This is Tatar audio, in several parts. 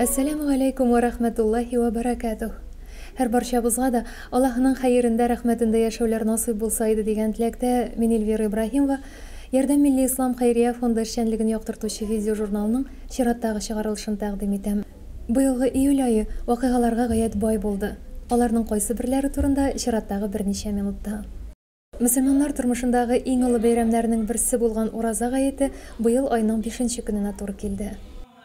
Әссәләмү галәйкүм вә рәхмәтуллаһи вә бәрәкәтүһ. Һәр барчабызга да Аллаһының хәерендә, рәхмәтендә яшәүләр насыйп булса иде дигән теләктә мин Эльвира Ибраһимова, Ярдәм милли ислам хәйрия фонды эшчәнлеген яктыртучы видеожурналның чираттагы чыгарылышын тәкъдим итәм. Быелгы июль ае вакыйгаларга гаять бай булды. Аларның кайсыберләре турында чираттагы берничә минутта. Мөселманнар тормышындагы иң олы бәйрәмнәрнең берсе булган Ураза гаете быел айның бишенче көненә туры килде.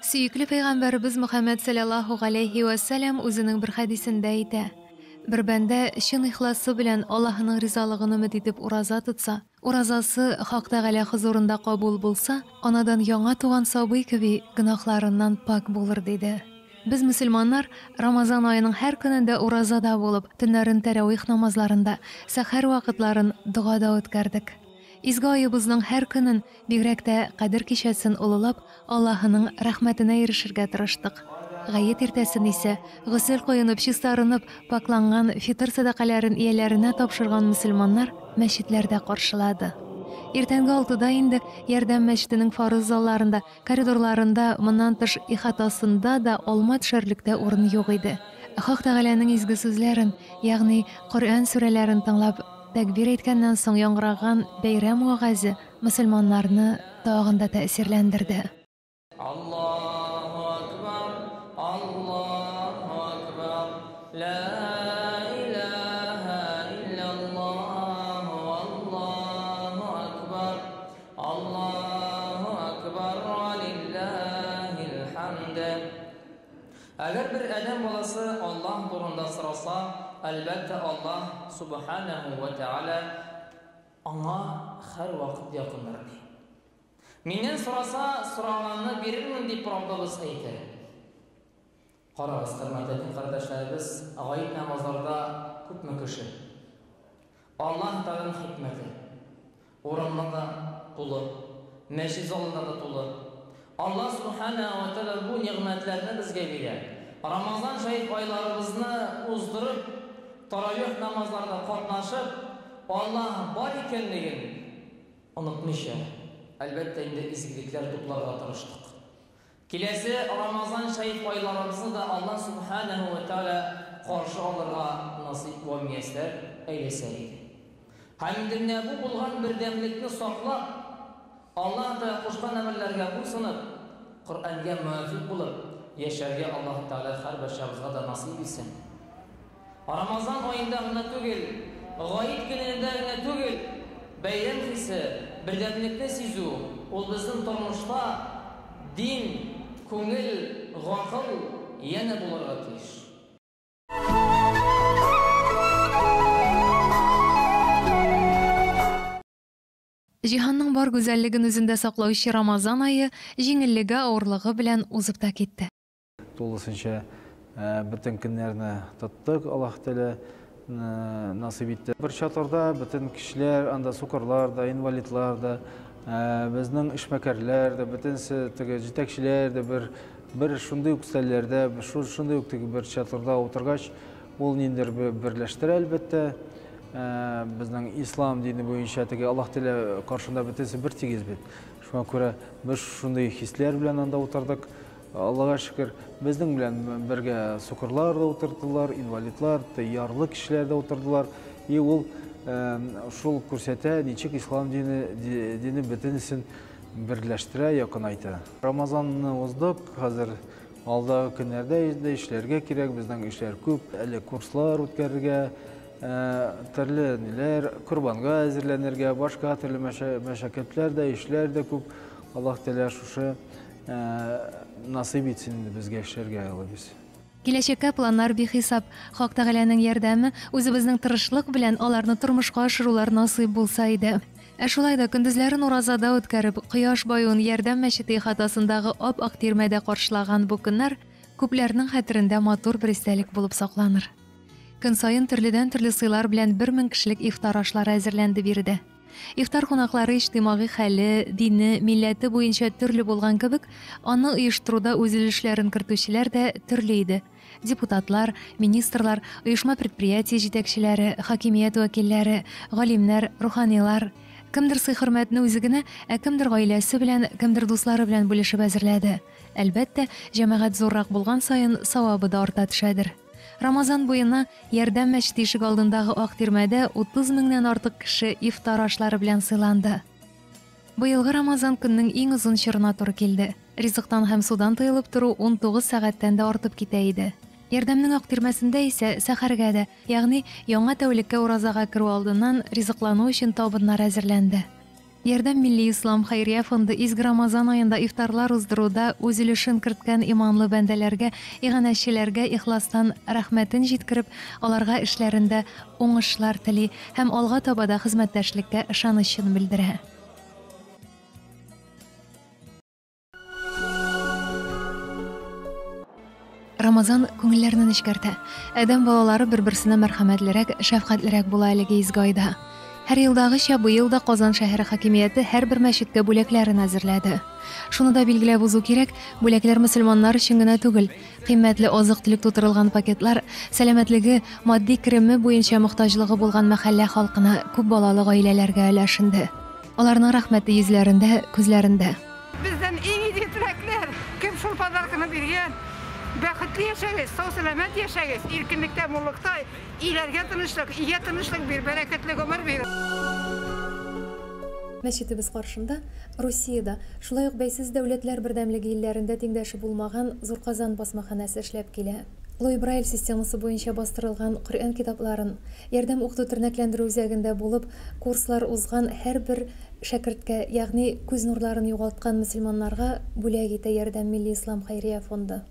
Сөекле пәйгамбәребез Мөхәммәд саләллаһу галәйһи вә сәлам үзенең бер хәдисендә әйтә, Бер бәндә чын ихласы белән Аллаһының ризалыгын өмет итеп ураза тотса, уразасы Хак Тәгалә хозурында кабул булса, анадан яңа туган сабый кеби гөнаһларыннан пакь булыр, диде. Без, мөселманнар, Рамазан аеның һәр көнендә уразада булып, төннәрен тәравих намазларында, сәхәр вакытларын догада үткәрдек. Изге аебызның һәр көнен, бигрәк тә Кадер кичәсен олылап, Аллаһының рәхмәтенә ирешергә тырыштык. Гает иртәсен исә, госел коенып, чистарынып, пакьланган фитыр сәдакаләрен ияләренә тапшырган мөселманнар мәчетләрдә каршылады. Иртәнге алтыда инде Ярдәм мәчетенең фарыз залларында Коридорларында, моннан тыш, ихатасында да алма төшәрлек тә урын юк иде. Хак Тәгаләнең изге сүзләрен, ягъни Коръән сүрәләрен тыңлап, тәкбир әйткәннән соң яңгыраган бәйрәм вәгазе мөселманнарны тагын да тәэсирләндерде. Аллаһу акбар, Аллаһу акбар, лә илаһә илляллаһ, валлаһу акбар. Аллаһу акбар ва лиллаһил хамд. Әгәр бер адәм баласы Аллаһ турында сораса, әлбәттә, Аллаһ субханаһу ва тәгалә аңа һәрвакыт якындыр, ди. Миннән сораса, сораганны бирермен, дип Раббыбыз әйтә. Карагыз, хөрмәтле дин кардәшләребез, гает намазларда күпме кеше. Аллаһ Тәгаләнең хикмәте. Урамда да тулы, мәчет залында да тулы. Аллаһ Субханәһү вә Тәгалә бу нигъмәтләрне безгә бирә. Рамазан шәриф айларыбызны уздырып, таравих намазларда катнашып, Аллаһ бар икәнлеген онытмыйча, әлбәттә инде, изгелекләр тупларга тырыштык. Киләсе Рамазан шәриф айларыбызны да Аллаһ Сүбхәнәһү вә Тәгалә каршы алырга насыйп вә мияссәр әйләсә иде. Һәм инде менә бу булган бердәмлекне саклап, Аллаһ Тәгалә кушкан әмерләргә буйсынып, Коръәнгә муафикъ булып яшәргә Аллаһ Тәгалә һәрбарчабызга да насыйп итсен. Рамазан аенда гына түгел, гает көнендә генә түгел, бәйрәм хисе, бердәмлекне сизү, ул безнең тормышта дин, күңел, гакыл янә булырга тиеш. Җиһанның бар гүзәллеген үзендә саклаучы Рамазан ае җиңеллеге-авырлыгы белән узып та китте. Тулысынча бөтен көннәрне тоттык, Аллаһ Тәгалә насыйп итте. Бер чатырда бөтен кешеләр, анда сукырлар да, инвалидлар да, безнең эшмәкәрләр дә, бөтенесе теге җитәкчеләр дә бер бер шундый ук өстәлләрдә, шундый ук теге бер чатырда утыргач, ул ниндидер берләштерә, әлбәттә. Безнең ислам дине буенча теге Аллаһ Тәгалә каршында бөтенесе бер тигез бит. Шуңа күрә без шундый хисләр белән анда утырдык. Аллага шөкер, безнең белән бергә сукырлар да утырдылар, инвалидлар, ярлы кешеләр дә утырдылар. И ул шул күрсәтә, ничек ислам дине, дине бөтенесен берләштерә, якынайта. Рамазанны уздык, хәзер алдагы көннәрдә инде эшләргә кирәк, безнең эшләр күп, әле курслар үткәрергә, төрле ниләр, корбанга әзерләнергә, башка төрле мәшәкатьләр дә, эшләр дә күп. Аллаһ Тәгалә шушы Насыйп итсен инде безгә эшләргә, Аллабирса. Киләчәккә планнар бихисап. Хак Тәгаләнең ярдәме, үзебезнең тырышлык белән аларны тормышка ашырулар насыйп булса иде. Ә шулай да көндезләрен уразада үткәреп, кояш баюын Ярдәм мәчете ихатасындагы ап-ак тирмәдә каршылаган бу көннәр күпләрнең хәтерендә матур бер истәлек булып сакланыр. Көн саен төрледән-төрле сыйлар белән 1000 кешелек ифтар ашлары әзерләнде биредә. Ифтар кунаклары иҗтимагый хәле, дине, милләте буенча төрле булган кебек, аны оештыруда үз өлешләрен кертүчеләр дә төрле иде. Депутатлар, министрлар, оешма-предприятие җитәкчеләре, хакимият вәкилләре, галимнәр, руханилар. Кемдер сый-хөрмәтне үзе генә, ә кемдер гаиләсе белән, кемдер дуслары белән бүлешеп әзерләде. Әлбәттә, җәмәгать зуррак булган саен, савабы да арта төшәдер. Рамазан буена Ярдәм мәчете ишегалдындагы ак тирмәдә 30 меңнән артык кеше ифтар ашлары белән сыйланды. Быелгы Рамазан көннең иң озын чорына туры килде. Ризыктан һәм судан тыелып тору 19 сәгатьтән дә артып китә иде. Ярдәмнең ак тирмәсендә исә сәхәргә дә, ягъни яңа тәүлеккә уразага керү алдыннан ризыклану өчен табыннар әзерләнде. Ярдәм милли ислам хәйрия фонды изге Рамазан аенда ифтарлар уздыруда үз өлешен керткән иманлы бәндәләргә, иганәчеләргә ихластан рәхмәтен җиткереп, аларга эшләрендә уңышлар тели һәм алга таба да хезмәттәшлеккә ышанычын белдерә. Рамазан күңелләрне нечкәртә. Адәм балалары бер-берсенә мәрхәмәтлерәк, шәфкатьлерәк була әлеге изге айда. Һәр елдагыча, быел да Казан шәһәре хакимияте һәрбер мәчеткә бүләкләрен әзерләде. Шуны да билгеләп узу кирәк, бүләкләр мөселманнар өчен генә түгел. Кыйммәтле азык-төлек тутырылган пакетлар сәламәтлеге, матди кереме буенча мохтаҗлыгы булган мәхәллә халкына, күп балалы гаиләләргә өләшенде. Аларның рәхмәте йөзләрендә, күзләрендә. Бездән иң изге теләкләр, кем шул подарканы биргән, бәхетле яшәгез, сау-сәламәт яшәгез, иркенлектә, муллыкта, өйләргә тынычлык, өйгә тынычлык бир, бәрәкәтле гомер бир. Мәчетебез каршында Русиядә, шулай ук Бәйсез Дәүләтләр Бердәмлеге илләрендә тиңдәше булмаган Зур Казан басмаханәсе эшләп килә. Луи Брайль системасы буенча бастырылган Коръән китапларын, Ярдәм укыту-тернәкләндерү үзәгендә булып, курслар узган һәрбер шәкерткә, ягъни күз нурларын югалткан мөселманнарга бүләк итә Ярдәм милли ислам хәйрия фонды.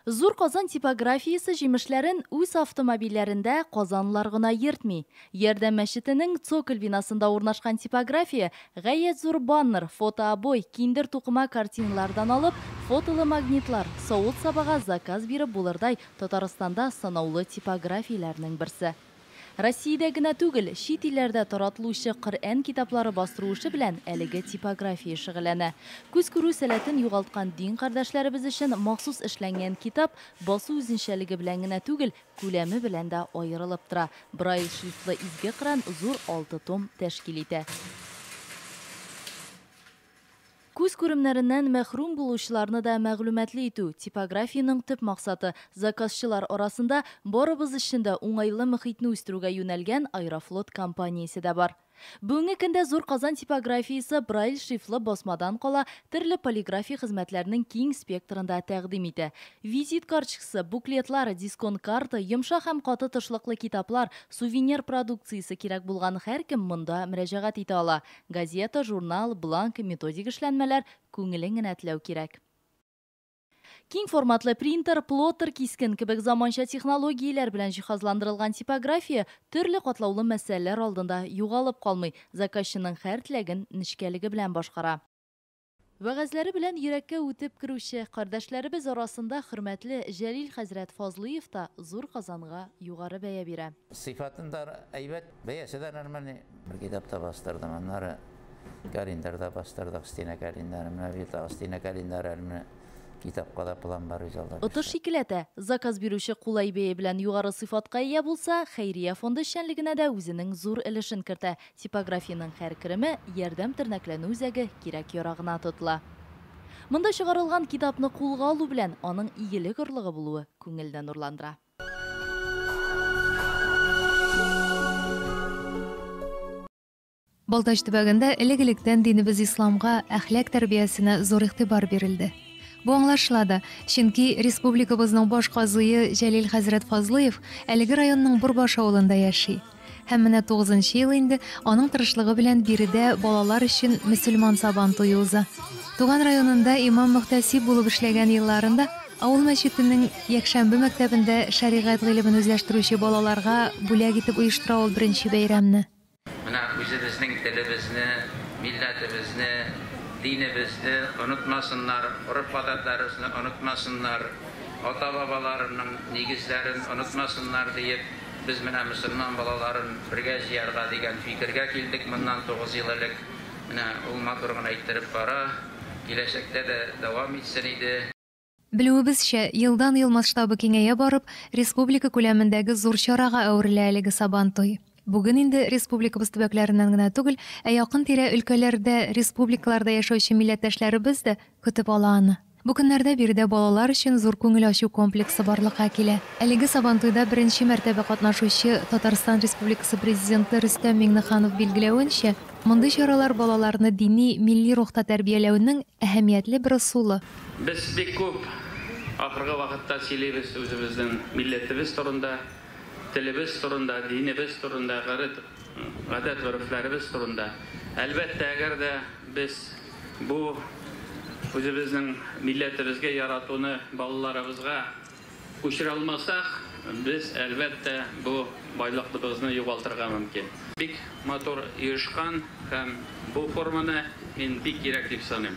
Зур Казан типографиясе җимешләрен үз автомобильләрендә казанлылар гына йөртми. Ярдәм мәчетенең цоколь бинасында урнашкан типография гаять зур баннер, фотообой, киндер тукыма картиналардан алып, фотолы магнитлар, савыт-сабага заказ биреп булырдай Татарстанда санаулы типографияләрнең берсе. Россиядә генә түгел, чит илләрдә таратылучы Коръән китаплары бастыру эше белән әлеге типография шөгыльләнә. Күз күрү сәләтен югалткан дин кардәшләребез өчен махсус эшләнгән китап басу үзенчәлеге белән генә түгел, күләме белән дә аерылып тора. Брайль шрифтлы Изге Коръән зур алты том тәшкил итә. Күз күремнәреннән мәхрүм булучыларны да мәгълүматлы итү, типографиянең төп максаты. Заказчылар арасында барыбыз өчен дә уңайлы мөхитне үстерүгә юнәлгән Аэрофлот компаниясе дә бар. Бүгенге көндә Зур Казан типографиясе Брайль шрифтлы басмадан кала төрле полиграфия хезмәтләренең киң спектрын да тәкъдим итә. Визит карточкасы, буклетлар, дисконт карта, йомшак һәм каты тышлыклы китаплар, сувенир продукциясе кирәк булган һәркем монда мөрәҗәгать итә ала. Газета, журнал, бланк, методик эшләнмәләр күңелен генә теләү кирәк. Киң форматлы принтер, плоттер, кискен кебек заманча технологияләр белән җиһазландырылган типография төрле катлаулы мәсьәләләр алдында югалып калмый, заказчының һәр теләген нечкәлеге белән башкара. Вәгазьләре белән йөрәккә үтеп керүче кардәшләребез арасында хөрмәтле Җәлил хәзрәт Фазлыев та Зур Казанга югары бәя бирә. Сыйфатын да әйбәт, бәясе дә нормальный. Бер китап та бастырдым, аннары календарь да бастырдык, стена календаре, менә бит стена календаре әле менә китапка да план бар үз алда. Отыш икеләтә. Заказ бирүче кулай бәя белән югары сыйфатка ия булса, хәйрия фонды эшчәнлегенә дә үзенең зур өлешен кертә. Типографиянең һәр кереме Ярдәм тернәкләнү үзәге кирәк-ярагына тотыла. Монда чыгарылган китапны кулга алу белән аның игелек орлыгы булуы күңелне нурландыра. Балтач төбәгендә элек-электән динебез исламга, әхлак тәрбиясенә зур игътибар бирелде. Бу аңлашыла да, чөнки республикабызның баш казые Җәлил хәзрәт Фазлыев әлеге районның Борбаш авылында яши. Һәм менә тугызынчы ел инде аның тырышлыгы белән биредә балалар өчен мөселман сабан туе уза. Туган районында имам-мөхтәсиб булып эшләгән елларында авыл мәчетенең якшәмбе мәктәбендә шәригать гыйлемен үзләштерүче балаларга бүләк итеп оештыра ул беренче бәйрәмне. Менә үзебезнең телебезне, милләтебезне, динебезне онытмасыннар, гореф-гадәтләребезне онытмасыннар, ата-бабаларының нигезләрен онытмасыннар диеп, без менә мөселман балаларын бергә җыярга дигән фикергә килдек моннан 9 ел элек. Менә ул матур гына иттереп бара, киләчәктә дә дәвам итсен иде. Белүебезчә, елдан-ел масштабы киңәя барып, республика күләмендәге зур чарага әверелә әлеге Сабантуй. Бүген инде республикабыз төбәкләреннән генә түгел, ә якын-тирә өлкәләрдә, республикаларда яшәүче милләттәшләребез дә көтеп ала аны. Бу көннәрдә биредә балалар өчен зур күңел ачу комплексы барлыкка килә. Әлеге Сабантуйда беренче мәртәбә катнашучы Татарстан Республикасы Президенты Рөстәм Миңнеханов билгеләвенчә, мондый чаралар балаларны дини, милли рухта тәрбияләүнең әһәмиятле бер ысулы. Без бик күп ахыргы вакытта сөйлибез үзебезнең милләтебез турында, телебез турында, динебез турында, гадәт-горефләребез турында. Әлбәттә, әгәр дә без бу үзебезнең милләтебезгә яратуны балаларыбызга күчерә алмасак, без әлбәттә бу байлыклыбызны югалтырга мөмкин. Бик матур оешкан һәм бу форманы мин бик кирәк дип саныйм.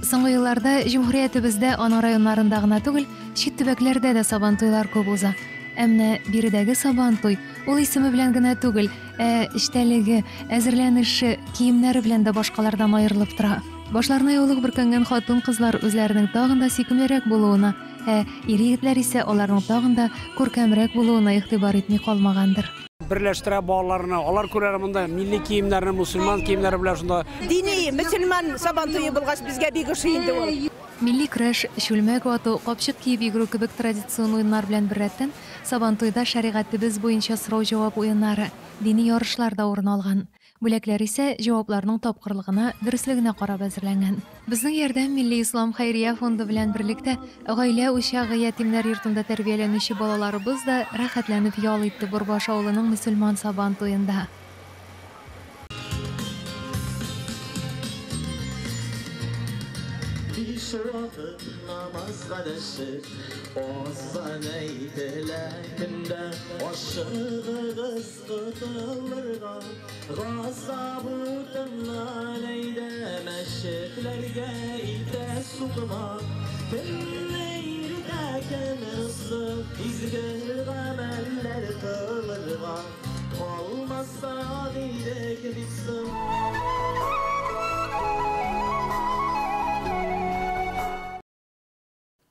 Соңгы елларда җөмһүриятебездә аның районнарында гына түгел, чит төбәкләрдә дә Сабантуйлар күп уза. Ә менә биредәге Сабантуй ул исеме белән генә түгел, ә эчтәлеге, әзерләнеше, киемнәре белән дә башкалардан аерылып тора. Башларына яулык бөркәнгән хатын-кызлар үзләренең тагын да сөйкемлерәк булуына, ә ир-егетләр исә аларның тагын да күркәмрәк булуына игътибар итми калмагандыр. Берләштерә балаларны, алар күрәләр монда милли киемнәрне, мусульман киемнәре белән шунда. Дини мөселман Сабантуе булгач безгә бик ошый инде ул. Милли көрәш, чүлмәк вату, капчык киеп йөгерү кебек традицион уеннар белән беррәттән Сабантуйда шәригатебез буенча сорау-җавап уеннары, дини ярышлар да урын алган. Бүләкләр исә җавапларның тапкырлыгына, дөреслегенә карап әзерләнгән. Безнең Ярдәм милли ислам хәйрия фонды белән берлектә гаилә учагы ятимнәр йортында тәрбияләнүче балаларыбыз да рәхәтләнеп ял итте Борбаш авылының мөселман Сабантуенда. Биш вакыт намазга дәшеп, азан әйтелә көндә, ашыгыгыз котылырга, газап утыннан әйдә, мәчетләргә илтә сукмак, көнне иртә көн озын, изге гамәлләр кылырга, калмаса дидек бит соң.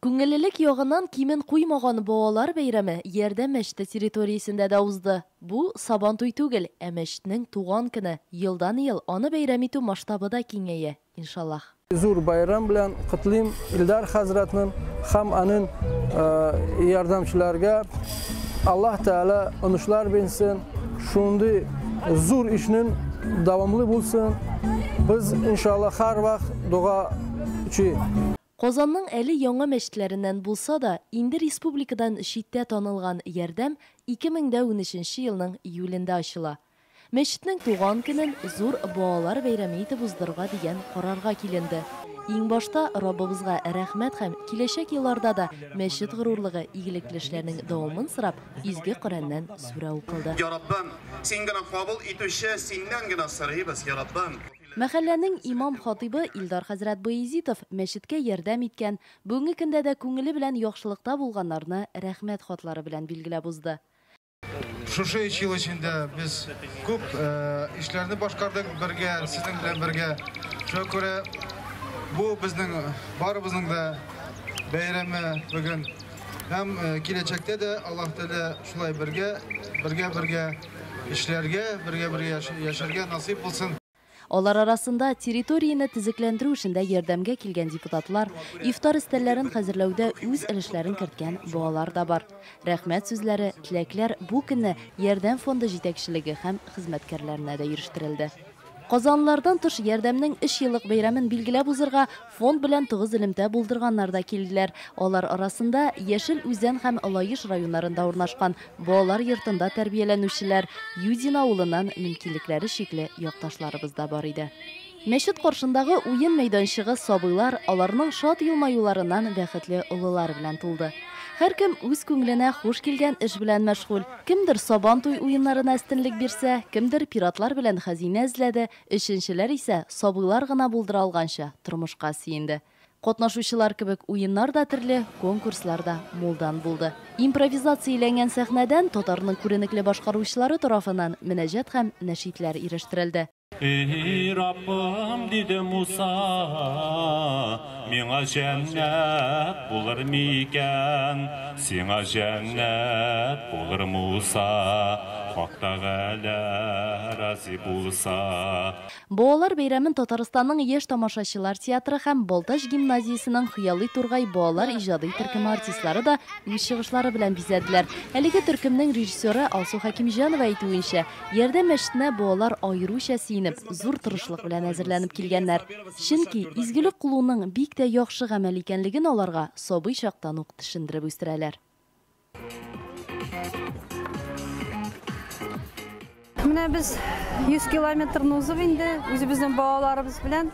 Күңеллелек ягыннан кимен куймаган балалар бәйрәме Ярдәм мәчете территориясендә дә узды. Бу Сабантуй түгел, ә мәчетнең туган көне. Елдан-ел аны бәйрәм итү масштабы да киңәя, иншаллаһ. Зур байрам белән котлыйм Илдар хәзрәтнең һәм аның ярдәмчеләргә. Аллаһ Тәгалә уңышлар бирсен, шундый зур эшнең дәвамлы булсын. Без иншаллаһ һәрвакыт дога ичи. Казанның әле яңа мәчетләреннән булса да, инде республикадан читтә танылган Ярдәм 2013 елның июлендә ачыла. Мәчетнең туган көнен зур балалар бәйрәме итеп уздырырга дигән карарга киленде. Иң башта Раббыбызга рәхмәт һәм киләчәк елларда да мәчет горурлыгы игелекле эшләрнең дәвамын сорап, изге Коръәннән сүрә укылды. Я Раббым, син генә кабул итүче, синнән генә сорыйбыз, я Раббым. Мәхәлләнең имам хатибы Илдар хәзрәт Баязитов мәчеткә ярдәм иткән, бүгенге көндә дә күңеле белән яхшылыкта булганнарны рәхмәт хатлары белән билгеләп узды. Шушы өч ел эчендә без күп эшләрне башкардык бергә, сезнең белән бергә. Шуңа күрә бу безнең барыбызның да бәйрәме бүген. Һәм киләчәктә дә Аллаһ Тәгалә шулай бергә, бергә-бергә эшләргә, бергә-бергә яшәргә насыйп булсын. Алар арасында территорияне төзекләндерү эшендә ярдәмгә килгән депутатлар, ифтар өстәлләрен хәзерләүдә үз өлешләрен керткән балалар да бар. Рәхмәт сүзләре, теләкләр бу көнне Ярдәм фонды җитәкчелеге һәм хезмәткәрләренә дә ирештерелде. Казанлардан тыш Ярдәмнең 3 еллык бәйрәмен билгеләп узырга фонд белән тыгыз элемтә булдырганнар да килделәр. Алар арасында Яшел Үзән һәм Лаеш районнарында урнашкан балалар йортында тәрбияләнүчеләр, Юдин авылыннан мөмкинлекләре чикле якташларыбыз да бар иде. Мәчет каршындагы уен мәйданчыгы сабыйлар, аларның шат елмаюларыннан бәхетле олылар белән тулды. Һәркем үз күңеленә хуш килгән эш белән мәшгуль. Кемдер Сабантуй уеннарына өстенлек бирсә, кемдер пиратлар белән хәзинә эзләде, өченчеләр исә сабыйлар гына булдыра алганча тормышка сөенде. Катнашучылар кебек уеннар да төрле, конкурслар да мулдан булды. Импровизацияләнгән сәхнәдән татарның күренекле башкаручылары тарафыннан мөнәҗәт һәм нәшидләр ирештерелде. Эй, Раббым, диде Муса, миңа җәннәт булыр микән? Сиңа җәннәт булыр, Муса, Хак Тәгалә разый булса. Балалар бәйрәмен Татарстанның яшь тамашачылар театры һәм Балтач гимназиясенең Хыялый тургай балалар иҗади төркеме артистлары да үз чыгышлары белән бизәделәр. Әлеге төркемнең режиссеры Алсу Хәкимҗанова әйтүенчә, Ярдәм мәчетенә балалар аеруча сөенеп, зур тырышлык белән әзерләнеп килгәннәр. Чөнки изгелек кылуның бик тә яхшы гамәл икәнлеген аларга сабый чактан ук төшендереп үстерәләр. Менә без 100 километрны узып инде үзебезнең балаларыбыз белән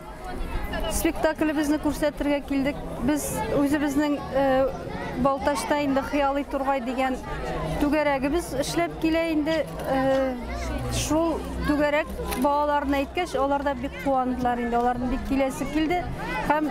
спектаклебезне күрсәтергә килдек. Без үзебезнең Балтачта инде Хыялый тургай дигән түгәрәгебез эшләп килә инде. Шул түгәрәк балаларны әйткәч, алар да бик куандылар инде. Аларның бик киләсе килде. Һәм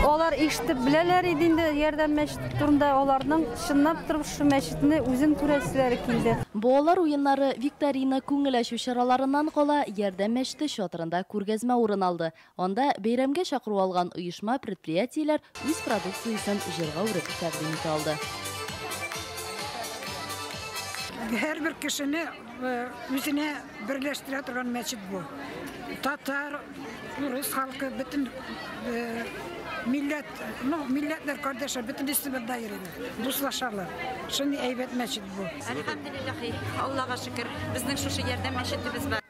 алар ишетеп беләләр иде инде Ярдәм мәчете турында. Аларның чынлап торып шушы мәчетне үзен күрәселәре килде. Балалар уеннары, викторина, күңел ачу чараларыннан кала, Ярдәм мәчете чатырында күргәзмә урын алды. Анда бәйрәмгә чакыру алган оешма, предприятиеләр үз продукциясен җырга үреп тәкъдим итә алды. Һәрбер кешене үзенә берләштерә торган мәчет бу. Татар, урыс халкы, бөтен милләт, ну, милләтләр кардәшләр, бөтенесе бер йөриләр, дуслашалар. Шундый әйбәт мәчет бу. Әлхәмдүлилләһи, Аллага шөкер, безнең шушы Ярдәм мәчетебез бар.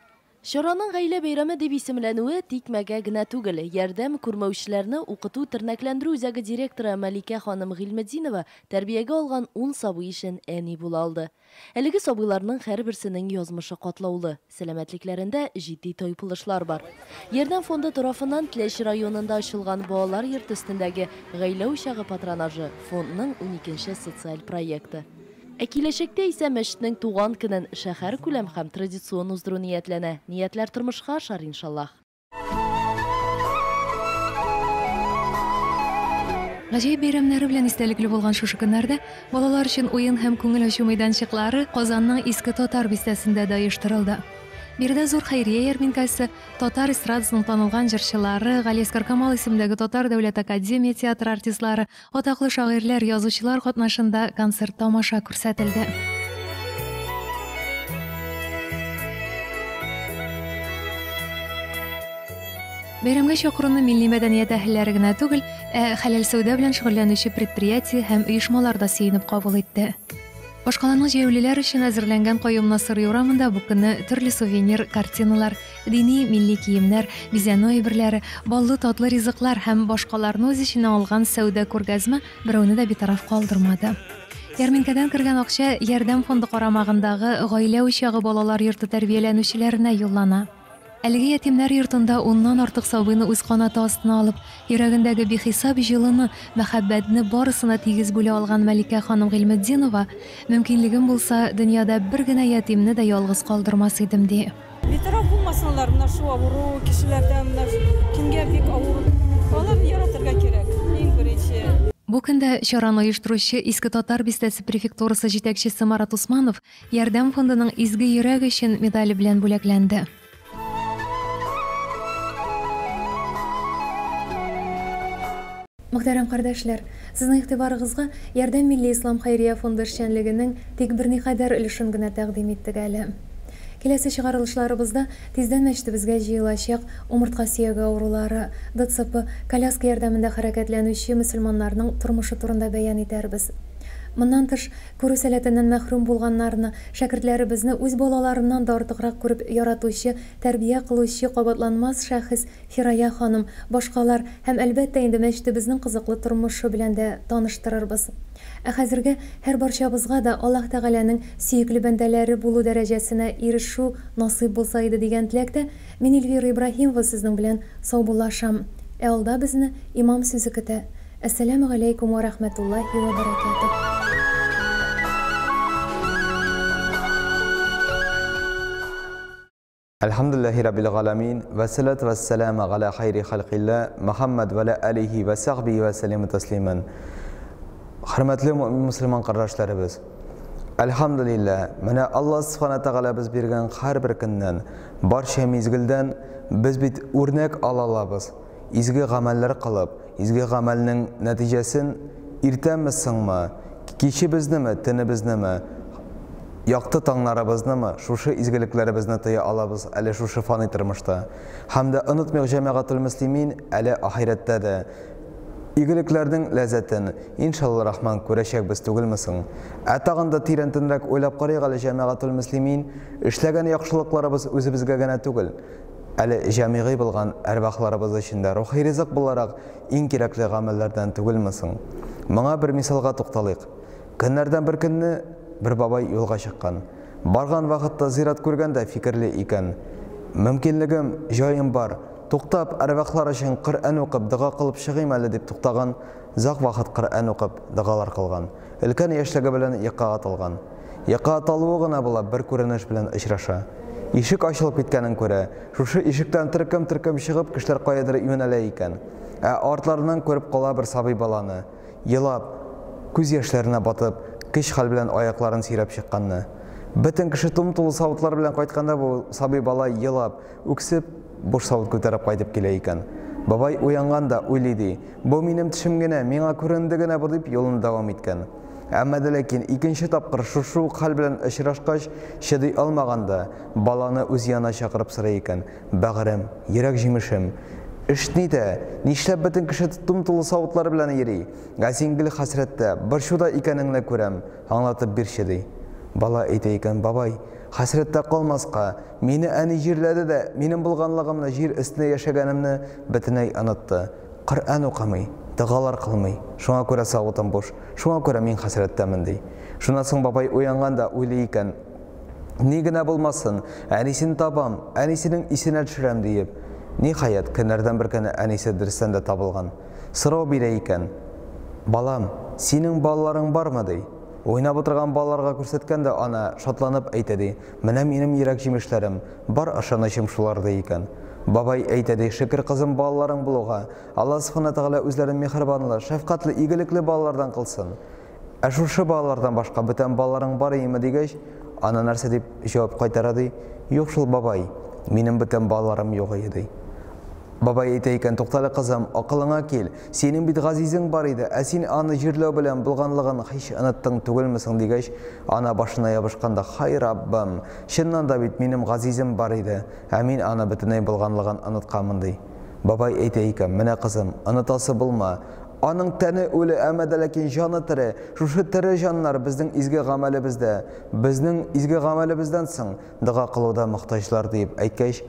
Чараның Гаилә бәйрәме дип исемләнүе тикмәгә генә түгел. Ярдәм күрмәүчеләрне укыту-тернәкләндерү үзәге директоры Мәликә ханым Гыйльметдинова тәрбиягә алган ун сабый өчен әни була алды. Әлеге сабыйларның һәрберсенең язмышы катлаулы, сәламәтлекләрендә җитди тайпылышлар бар. Ярдәм фонды тарафыннан Теләче районында ачылган балалар йорты өстендәге Гаилә учагы патронажы, фондның уникенче социаль проекты. Ә киләчәктә исә мәчетнең туган көнен шәһәркүләм һәм традицион уздыру ниятләнә. Ниятләр тормышка ашар, иншаллаһ. Гаҗәеп бәйрәмнәре белән истәлекле булган шушы көннәрдә балалар өчен уен һәм күңел ачу мәйданчыклары Казанның Иске Татар бистәсендә дә оештырылды. Биредә зур хәйрия ярминкәсе, татар эстрадасының танылган җырчылары, Галиәсгар Камал исемендәге Татар дәүләт академия театры артистлары, Атаклы шагыйрьләр, язучылар катнашында концерт-тамаша күрсәтелде. Бәйрәмгә чакыруны милли мәдәният әһелләре генә түгел, ә хәләл сәүдә белән шөгыльләнүче предприятие һәм оешмалар да сөенеп кабул итте. Башкаланың җәяүлеләр өчен әзерләнгән Каюм Насыйри урамында бу көнне төрле сувенир, картиналар, дини, милли киемнәр, бизәнү әйберләре, баллы татлы ризыклар һәм башкаларны үз эченә алган сәүдә-күргәзмә берәүне дә битараф калдырмады. Ярминкәдән кергән акча Ярдәм фонды карамагындагы Гаилә учагы балалар йорты тәрбияләнүчеләренә юллана. Әлеге ятимнәр йортында уннан артык сабыйны үз канаты астына алып, йөрәгендәге бихисап җылыны, мәхәббәтне барысына тигез бүлә алган Мәликә ханым Гыйльметдинова, Мөмкинлегем булса, дөньяда бер генә ятимне дә ялгыз калдырмас идем, ди. Битараф булмасыннар менә шул авыру кешеләрдән, менә кемгә бик авыр, аларны яратырга кирәк, иң беренче. Бу көндә чараны оештыручы Иске Татар бистәсе префектурасы җитәкчесе Марат Усманов Ярдәм фондының Изге йөрәк өчен медале белән бүләкләнде. Мөхтәрәм кардәшләр, сезнең игътибарыгызга Ярдәм милли ислам хәйрия фонды эшчәнлегенең тик берникадәр өлешен генә тәкъдим иттек әле. Киләсе чыгарылышларыбызда тиздән мәчетебезгә җыелачак умыртка сөяге авырулары, ДЦП, коляска ярдәмендә хәрәкәтләнүче мөселманнарның тормышы турында бәян итәрбез. Моннан тыш, күрү сәләтеннән мәхрүм булганнарны, шәкертләребезне үз балаларыннан да артыграк күреп яратучы, тәрбия кылучы кабатланмас шәхес Фирая ханым, башкалар һәм, әлбәттә инде, мәчетебезнең кызыклы тормышы белән дә таныштырырбыз. Ә хәзергә һәрбарчабызга да Аллаһ Тәгаләнең сөекле бәндәләре булу дәрәҗәсенә ирешү насыйп булса иде дигән теләктә, мин Эльвира Ибраһимова сезнең белән саубуллашам. Ә алда безне имам сүзе көтә. Әссәләмү галәйкүм вә рәхмәтуллаһи вә бәрәкәтүһ. Әлхәмдүлилләһи раббил галәмин, вәссәлату вәссәламу галә хайри халкилла, Мөхәммәд вә галә алихи вә сахбихи вә сәлләмә тәслимән. Хөрмәтле мөэмин мөселман кардәшләребез! Әлхәмдүлилләһ, менә Аллаһ Сүбхәнә Тәгалә без биргән һәрбер көннән, Барча мизгелдән без бит үрнәк ала алабыз. Изге гамәлләр кылып, изге гамәлнең нәтиҗәсен иртәме-соңмы, кичебезнеме, төнебезнеме, якты таңнарыбызнымы, шушы изгелекләребезне тоя алабыз әле шушы фани тормышта. Һәм дә онытмыйк, җәмәгател мөслимин, әле ахирәттә дә игелекләрнең ләззәтен, иншалла рахман, күрәчәкбез түгелме соң? Ә тагын да тирәнтенрәк уйлап карыйк әле, җәмәгател мөслимин, эшләгән яхшылыкларыбыз үзебезгә генә түгел, әле җәмигый булган әрвахларыбыз өчен дә рухи ризык буларак иң кирәкле гамәлләрдән түгелме соң? Моңа бер мисалга тукталыйк. Көннәрдән бер көнне бер бабай юлга чыккан. Барган вакытта зират күргән дә фикерли икән. Мөмкинлегем, җаем бар. Туктап, әрвахлар өчен Коръән укып, дога кылып чыгыйм әле дип туктаган, озак вакыт Коръән укып, догалар кылган. Өлкән яшьлеге белән йокыга талган. Йокыга талуы гына була, бер күренеш белән очраша. Ишек ачылып киткәнен күрә. Шушы ишектән төркем-төркем чыгып, кешеләр каядыр юнәлә икән. Ә артларыннан күреп кала бер сабый баланы. Елап, күз яшьләренә батып, көч-хәл белән аякларын сөйрәп чыкканны. Бөтен кеше тум-тулы савытлар белән кайтканда бу сабый бала елап, үксеп, буш савыт күтәреп кайтып килә икән. Бабай уянган да, уйлый ди, бу минем төшем генә, миңа күренде генә бу дип юлын дәвам иткән. Әмма дә ләкин икенче тапкыр шушы ук хәл белән очрашкач, чыдый алмаган да, баланы үз янына чакырып сорый икән, Бәгырем, йөрәк җимешем, эш нидә? Нишләп бөтен кеше тум-тулы савытлар белән йөри? Ә син гел хәсрәттә, борчуда икәнеңне күрәм, аңлатып бирче, ди. Бала әйтә икән, Бабай, хәсрәттә калмаска, мине әни җирләде дә, минем булганлыгымны, җир өстендә яшәгәнемне бөтенләй онытты. Коръән укымый, догалар кылмый, шуңа күрә савытым буш, шуңа күрә мин хәсрәттәмен, ди. Шуннан соң бабай уянган да уйлый икән, Ни генә булмасын, әнисен табам, әнисенең исенә төшерәм, диеп. Ниһаять, көннәрдән бер көнне әнисе дөрестән дә табылган. Сорау бирә икән, Балам, синең балаларың бармы? ди. Уйнап утырган балаларга күрсәткән дә ана, шатланып әйтә, ди, Менә минем йөрәк җимешләрем, бар ышанычым шулар, ди икән. Бабай әйтә, ди, Шөкер, кызым, балаларың булуга. Алла Сүбхәнә Тәгалә үзләрен миһербанлы, шәфкатьле, игелекле балалардан кылсын. Ә шушы балалардан башка бүтән балаларың бар иеме дигәч, ана нәрсә дип җавап кайтара ди, Юк шул, бабай, минем бүтән балаларым юк ие, ди. Бабай әйтә икән, Туктале, кызым, акылыңа кил, синең бит газизең бар иде, ә син аны җирләү белән булганлыгын һич оныттың түгелме соң, дигәч, ана башына ябышкан да, Һай, Раббым, чыннан да бит минем газизем бар иде, ә мин аны бөтенләй булганлыгын онытканмын, ди. Бабай әйтә икән, Менә, кызым, онытасы булма, Аның тәне үле, әмма дә ләкин җаны тере. Шушы тере җаннар безнең изге гамәлебездә, безнең изге гамәлебездән соң дога кылуда мохтаҗлар, диеп әйткәч,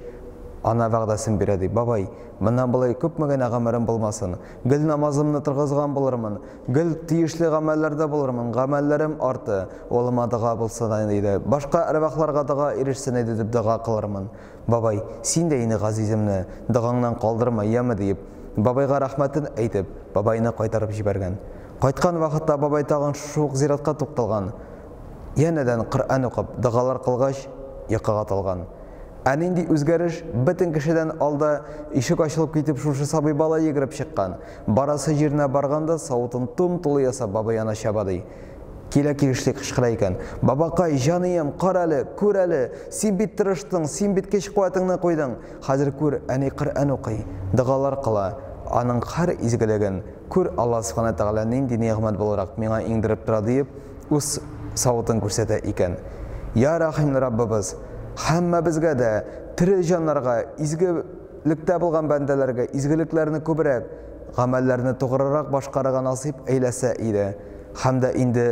ана вәгъдәсен бирә, ди, Бабай, моннан болай күпме генә гомерем булмасын, гел намазымны торгызган булырмын, гел тиешле гамәлләрдә булырмын, гамәлләрем арты, улыма дога булсын иде, башка әрвахларга дога ирешсен иде дип дога кылырмын. Бабай, син дә инде газиземне догаңнан калдырма, яме, диеп, бабайга рәхмәтен әйтеп, бабайны кайтарып җибәргән. Кайткан вакытта бабай тагын шушы ук зиратка тукталган. Янәдән Коръән укып, догалар кылгач, йокыга талган. Ә нинди үзгәреш, бөтен кешедән алда ишек ачылып китеп шушы сабый бала йөгереп чыккан. Барасы җиренә барган да, савытын тум-тулы ясап бабай янына чаба, ди. Килә килешли кычкыра икән. Бабакай, җаныем, кара әле, күр әле, син бит тырыштың, син бит көч-куәтеңне куйдың. Хәзер күр, әни Коръән укый, догалар кыла. Аның һәр изгелеген күр, Алла Сүбхәнә Тәгалә нинди нигъмәт буларак миңа иңдереп тора, диеп, үз савытын күрсәтә икән. Я Рәхимле Раббыбыз, һәммәбезгә дә, тере җаннарга, изгелектә булган бәндәләргә изгелекләрне күбрәк, гамәлләрне тугрырак башкарырга насыйп әйләсә иде. Һәм дә инде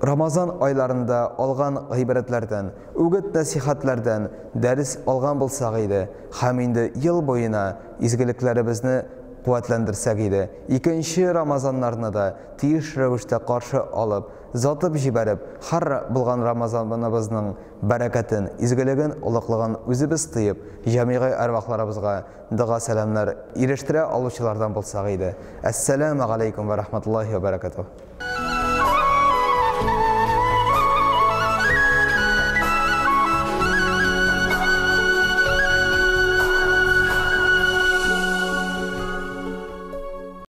Рамазан айларында алган гыйбрәтләрдән, үгет-нәсыйхәтләрдән дәрес алган булсак иде һәм инде ел буена изгелекләребезне куәтләндерсәк иде, икенче Рамазаннарны да тиеш рәвештә каршы алып, затып җибәреп, һәр булган Рамазаныбызның бәрәкәтен, изгелеген, олыклыгын үзебез тоеп, җәмигый әрвахларыбызга Дога-сәламнәр ирештерә алучылардан булсак иде. Әссәләмә галәйкүм вә рахматуллаһи вә бәрәкәтүһ.